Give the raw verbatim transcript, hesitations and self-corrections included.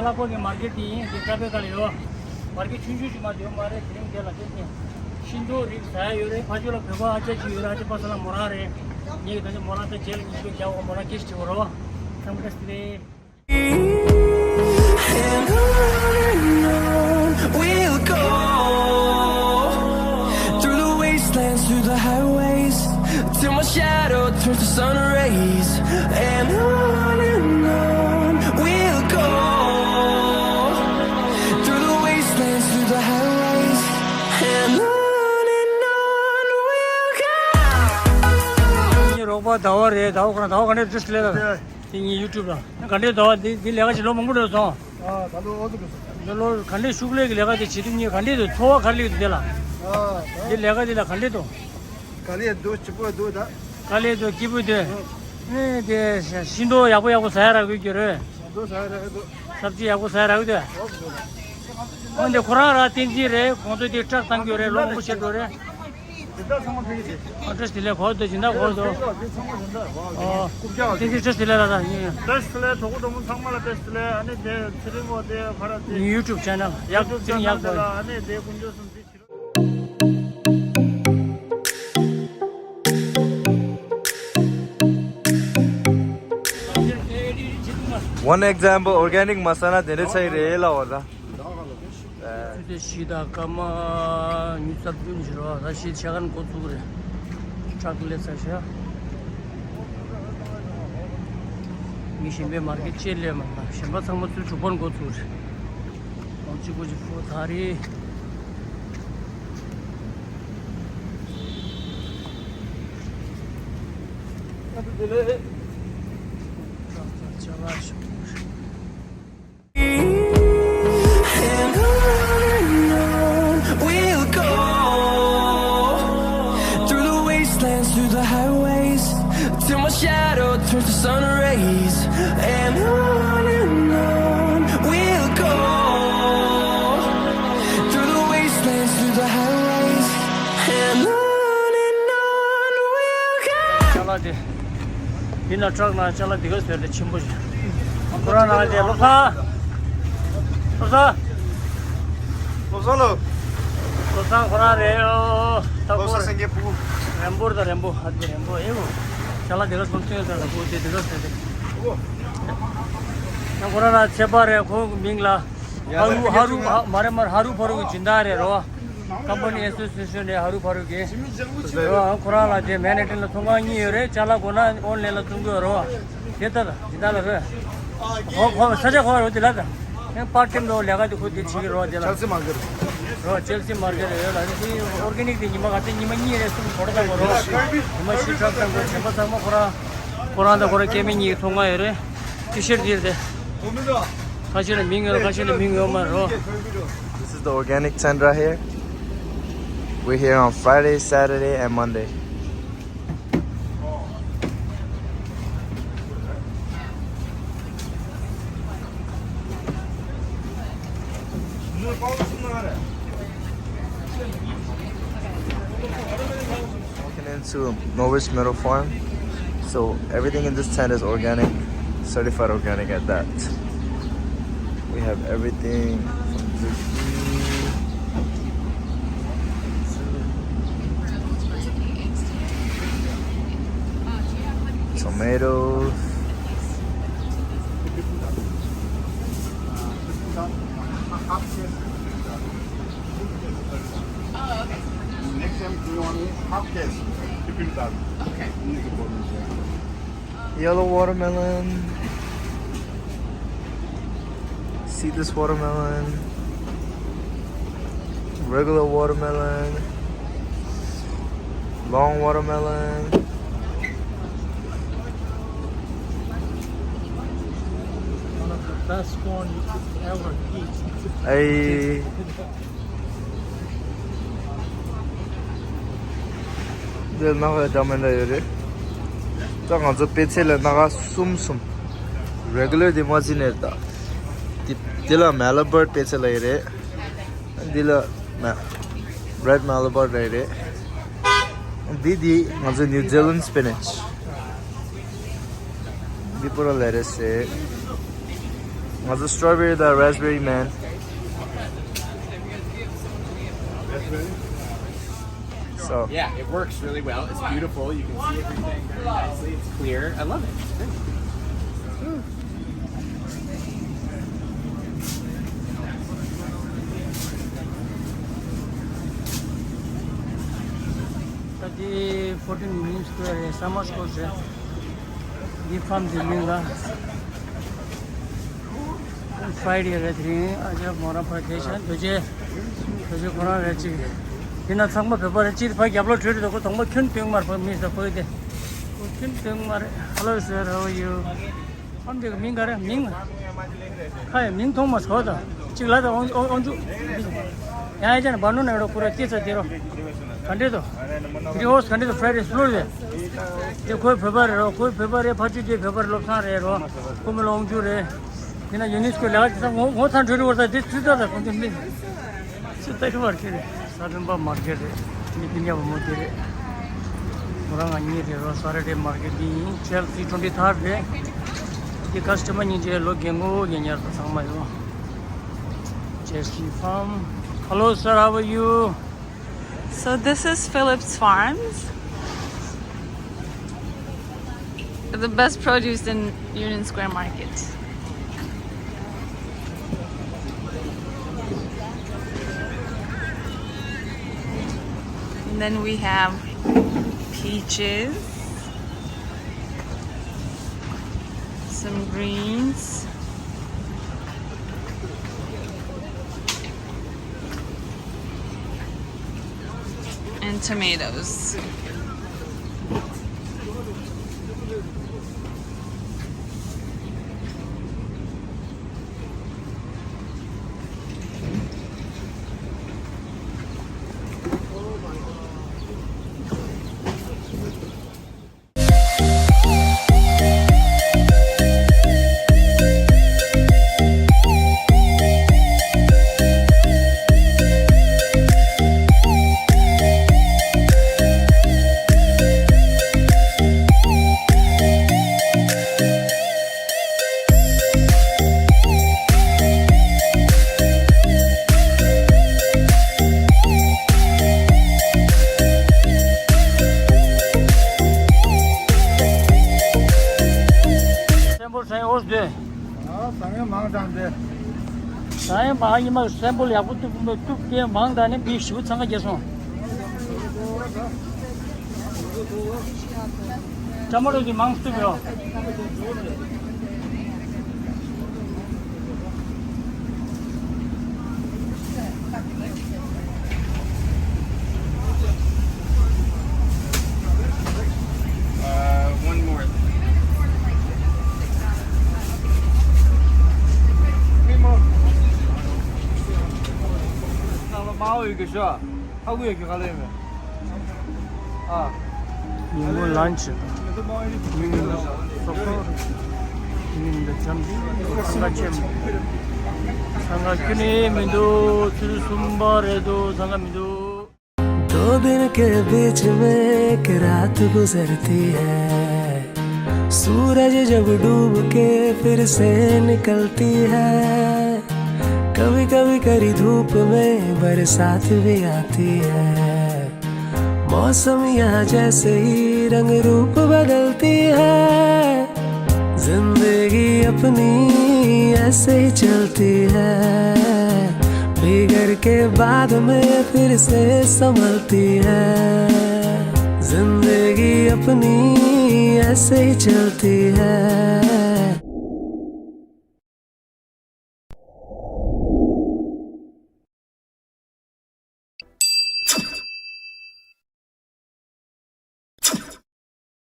ས་ཁོ་གི་མར་ཀེ་ཊི་དེ་ཡིན། དེ་ཀ་ཕེ་ཁ་ལ་ཡོད། མར་ཀེ་ཊི་ཆུང་ཆུང་ཞིག་མ་གཏོགས་ཡོད་མ་རེད། དེ་རིང་དེ་ལ་དེ་ནས་ཤིང་ཏོག་རིགས་ཟ་ཡ་ཡོད་རེད། ཕ་ཆོས་ལ་བོད་པ་ཨ་ཅག་ཅིག་ཡོད་རེད། ཨ་ཅག་པ་ས་ལ་མོ་རང་རེད། ངས་ད་ཆ་མོ་རང་ད་རྗེས་ལ་ཉིན་ཞིག་རྒྱག་འོ། མོ་རང་སྐད་ཆ་དྲི་བ་རོ། ཚང་མ་བཀྲ་ཤིས་བདེ་ལེགས། And on and on we'll go through the wastelands, through the highways, till my shadow turns to sun rays. And on and on we'll go through the wastelands, through the highways. And on and on we'll go. ངའི་རོགས་པ་ཟླ་བ་རེད། ཟླ་བ་ཁོ་རང་ཟླ་བ་ག་ནས་བྲིས་ལས་ད། དེ་ངའི་ཡུ་ཊུབ་ལ། ག་འདྲས་འདུག་བ། འདི་འདི་ལས་ཀ་ཅིག་ལོ་མང་པོ་འགྲོ་སོང་། ཨ་ད་ལོ་ཨོ་ཙི་འགྲོ་སོང་། འདི་ལོ་ག་འདྲས་ཤུགས་ལས་ཀྱི་ལས་ཀ་དེ་བྱེད་དུས་ངས་ག་འདྲས་འདུག་ཚོར་བ་ག་རེ་སླེབས་འདུག་དེ་ལ། ཨ་ད་འདི་ལས་ཀ་དེ་ལ་ག་འདྲས་འདུག་ག་ལེར་འདུག་སྐྱིད་པོ་འདུག་ད། ག་ལེར་འདུག་སྐྱིད་པོ་འདུག་ཨ་ནི་དེ་ཤིང་ཏོག་ཡག་པོ་ཡག་པོ་ཟ་ཡ་རག་གི་རེད། ཟ་འདུག་ཟ་ཡ་རག་གི་འདུག་སབ་ཇི་ཡག་པོ་ཟ་ཡ་རག་གི་འདུག་ཨོ་འདི་ཁོ་རང་ར་བསྟན་འཛིན་རེད། ཁོང་ཚོ་དེ་ཊྲག་བཏང་གི་ཡོད་རེད། ལོ་མང་པོ་བྱས་འགྲོ་རེད། དེ་འདྲ་ཚང་མ་ཕ་གི་རེད། ཨ་བཀྲ་ཤིས་བདེ་ལེགས། གོ་འདུག་སྦྱིན་བདག་གོ་འདུག་དེ་ཚང་མ་དེ་འདྲ་བ་ཨོ་རྐུབ་བཀྱག་དེ་འདི་བཀྲ་ཤིས་བདེ་ལེགས་ལ་ད་ཡིན། བཀྲ་ཤིས་བདེ་ལེགས། གྲོགས་པོ་གྲོགས་མོ་ཚང་མ་ལ་བཀྲ་ཤིས་བདེ་ལེགས། ཨ་ནི་དེ་ཚེ་རིང་གོ་དེ་ཕ་ར་དེ་ཡུ་ཊུབ་ཆེ་ནལ་ཡག་ཡུ་ཊུབ་ཅིག་ཆེ་ཡག་ནལ་པོ་དེ་ལ་ཨ་ནི་དེ་དཀོན་མཆོག་གསུམ་འདི་ཕྱི་རོལ། One example, organic masala དེ་འདྲ་ཚ་ཡི་རེད་ལ་འོ་ད། ཆུ་ཚོད་བཞི་དང་སྐར་མ་ཉི་ཤུ་རྩ་བདུན་ཞིག་རེད་བ། ད་བཞི་ཕྱེད་ཀ་ནས་འགོ་ཚུགས་རེད། ཊྲག་སླེབས་ཚར་ཤག་ངས་གཞན་པའི་མར་ཀེ་ཊི་ཅིག་སླེབས་མ་གཞན་པ་ཚང་མ་ཚུར་དྲུག་པར་འགོ་ཚུགས་རེད། ཨོ་གཅིག་པོ་གཅིག་པོ་ད་རེད། ཊྲག་ཅ་ལག་ཞིག And on and on we'll go through the wastelands, through the highways, till my shadow turns to sun rays. And on and on we'll go through the wastelands, through the highways. And on and on we'll go. ཅ་ལག་དེ། འདི་ན་ཊྲག་ནང་ཅ་ལག་འདི་ག་ཟེར་ཏེ་ཆེན་པོ་ཞིག་ཁོ་རང་ནང་དེ་བློ་བཟང་། བློ་བཟང་། བློ་བཟང་ལོ། བློ་བཟང་ཁོ་རང་རེད་ཨོ། ད་བློ་བཟང་སེང་གེ་ཕུ། རེན་པོ་དང་རེན་པོ། ཨ་དེ་རེན་པོ་ཨེ་བོ། ཅ་ལག་འདི་ག་སོང་སྟོན་ཟེར་ལ་ཁོ་དེ་འདི་ག་ཟེར་ཏེ། ད་ཁོ་རང་ནང་ཚེ་དཔག་རེད། ཁོ་མིང་ལ་ཧ་རུ་ཧ་རུ་མ་རེད་མ་རེད། ཧ་རུ་ཕ་རུ་གི་སྦྱིན་བདག་རེད་རོ། Company Association ནས་ཧ་རུ་ཕ་རུ་གི་རོ། ཁོ་རང་ལ་དེ་མན་ཧེ་ཊན་ལ་ཚོང་ཁང་གཉིས་ཡོད་རེད། ཅ་ལག་དགོས་ན་ཨོན་ལན་ལ་བཙོང་གི་ཡོད་རོ། དེ་ལྟར་ཇི་ལྟར་ལ་རོ། ཁོ་ཁོ་ས་ཆ་ཁོ་རོ་དེ་ལ་ད། ཨེ་པར་ཊེམ་རོ་ལས་ཀ་དེ་ཁོ་དེ་བྱེད་ཀྱི་རོ་དེ་ལ། ཅལ་སི་མར་ཀེཊ་རོ། ཅལ་སི་མར་ཀེཊ་ཡོད་ལ་དེ་ཨོར་གེ་ནིག་དེ་ཉི་མ་ག་ཚོད་ཉི་མ་གཉིས་རེ་གསུམ་གོ་ར་ད་གོ་རོ། ཉི་མ་བཞི་ཕྲག་ཙམ་གོ་བྱེད་པ་ཚང་མ་ཁོ་རང་ཁོ་རང་ད་ཁོ་རང་སྐྱེ་དམན་གཉིས་ཚོང་ཁང་ཡོད་རེད། ཊི་ཤར་ཊི་དེ་རེད་དེ། ཁ་ཤས་ལ་མིང་ཡོད་ཁ་ཤས་ལ་མིང་ཡོད་མ་རོ། This is the organic tent right here. We're here on Friday, Saturday, and Monday. Walking into Norwich Meadow Farm. So everything in this tent is organic, certified organic at that. We have everything from zucchini, tomatoes. Oh, okay. Next time, you want half case, fifteen thousand. Okay. Yellow watermelon. See this watermelon. Regular watermelon. Long watermelon. One of the best corn you could ever eat. Hey. འདི་སྣ་ཁ་ཅང་མེད་འདྲ་ཡོད་རེད། ད་ང་ཚོ་པད་ཚལ་ལ་སྣ་ཁ་གསུམ་གསུམ། རེ་གུ་ལར་དེ་མ་ཟིན་ནས་ད། འདི་འདི་ལ་མེ་ལ་བར་པད་ཚལ་ལ་ཡོད་རེད། འདི་ལ་མེ་རེད་མེ་ལ་བར་ལ་ཡོད་རེད། འདི་འདི་ང་ཚོ་ནིའུ་ཛི་ལན་སི་པི་ནེཆ། འདི་པུ་ར་ལེ་ཊུ་སི་རེད། How's the strawberry, the raspberry, man? So. Yeah, it works really well. It's beautiful. You can see everything very nicely. It's clear. I love it. It's great. ད་འདི་ཕོར་ཊིན་ཡུ་ནི་ཡོན་སྐུ་ཝེར་རེད། སམ་མར་སི་ཀོ་ཊི་རེད། འདི་ཕམ་འདི་མིང་ལ་ཕ་རའི་ཌེ་རེད། དེ་རིང་ཨ་ཅག་མོ་རང་ཕར་བསྡད་ཤག་རྡོ་རྗེ། རྡོ་རྗེ་ཁོ་རང་རེད་ཅིག་འདི་ན་ཚང་མ་བོད་པ་རེད། ཅིག་ཕར་རྒྱབ་ལོགས་བྲོས་རེད། ཁོ་གདོང་པ་ཁྱོན་སྟོན་མར་ཕར་མི་ས་ཕོག་སྟེ། ཁོ་ཁྱོན་སྟོན་མར། Hello sir, how are you? ཨམ་ཅིག་མིང་ག་རེ་མིང་། ཁ་ཡ་མིང་མཐོང་མ་སོང་ད། ཅིག་ལ་ད་ཨོན་ཨོན་ཨོན་ཅུ། ཡང་ཡ་ཅན་བ་ནུ་ན་རོ་ཁོ་ར་ཏི་ཚ་དེ་རོ། ག་འདྲེ་དོ། རི་ཧོ་སི་ག་འདྲེ་དོ་ཕ་རའི་ཌེ་སི་ལོ་རེད། དེ་ཁོའི་བོད་པ་རེད་རོ། ཁོའི་བོད་པ་རེད། ཕ་ཆུ་དེ་བོད་པ་རེད། བློ་བཟང་རེད་རོ། ཁོ་མི་ལོ་ཨོན་ཅུ་རེད། དེ་ན་ཡུ་ནི་སི་ཀོ་ལས་ཀ་དེ་ཚ་ངོ་ངོ་ཚ་འགྲོ་རི་བར་ཚ་དེ་ཚུལ་ཚ་ད་ཁོང་ཚོ་མི། སི་ཏ་ཁི་མར་ཁེ་རེད། ས་བོན་པ་མར་ཁེ་རེད། མི་དེ་ཉ་བ་མོ་དེ་རེད། ཁོ་རང་ང་གཉིས་རེད་རོ། ས་ར་ཌེ་མར་ཁེ་ཊི་འདི་ཡིན། ཊུ་ཝེལ་ཕི་ཊུ་ཝེན་ཊི་ཐར་ཌི་རེད། འདི་ཀ་སི་ཊ་མར་གཉིས་བྱས་ལོ་རྒན་གོག་རྒན་ཉར་དང་ཚང་མ་ཡོད། ཇེ་སི་ཕམ། Hello sir, how are you? So this is Phillips Farms. The best produce in Union Square Market. And then we have peaches, some greens, and tomatoes. སེམས་པོ་སེམས་འོ་སྡོད། ཨ་ཟང་ངེ་མང་དྲགས་འདི། ཟང་ངེ་མང་ཡིན་མ་སེམས་པོ་ཡག་པོ་གཏུབ་མ་གཏུབ་དེ་མང་དྲགས་ནས་མི་ཞིབ་ཚང་ག་རྒྱལ་སོང་། ཊ་མ་ཊོ་དེ་མང་གཏུབ་ཡོད། Uh, one more. མ་འོ་ཡོད་གི་ཤོ། ཧ་གོ་ཡོད་གི་ག་ལ་ཡོད་མེད། ཨ། ཉིན་མོ་ལན་ཆི་དང་། ཉིན་མོ་སོག་པོ། ཉིན་འདི་འཆམ་གྱི་སང་ག་ཆེན་པོ། སང་ག་ཁྱོན་ནས་མི་འདུག་ཚུལ་གསུམ་པ་རེད་འདུག་སང་ག་མི་འདུག दो दिन के बीच में एक रात गुजरती है। सूरज जब डूब के फिर से निकलती है। कभी कभी कड़ी धूप में बरसात भी आती है। मौसम यहाँ जैसे ही रंग रूप बदलती है। जिंदगी अपनी ऐसे ही चलती है। बिगड़ के बाद में फिर से संभलती है। जिंदगी अपनी ऐसे ही चलती है।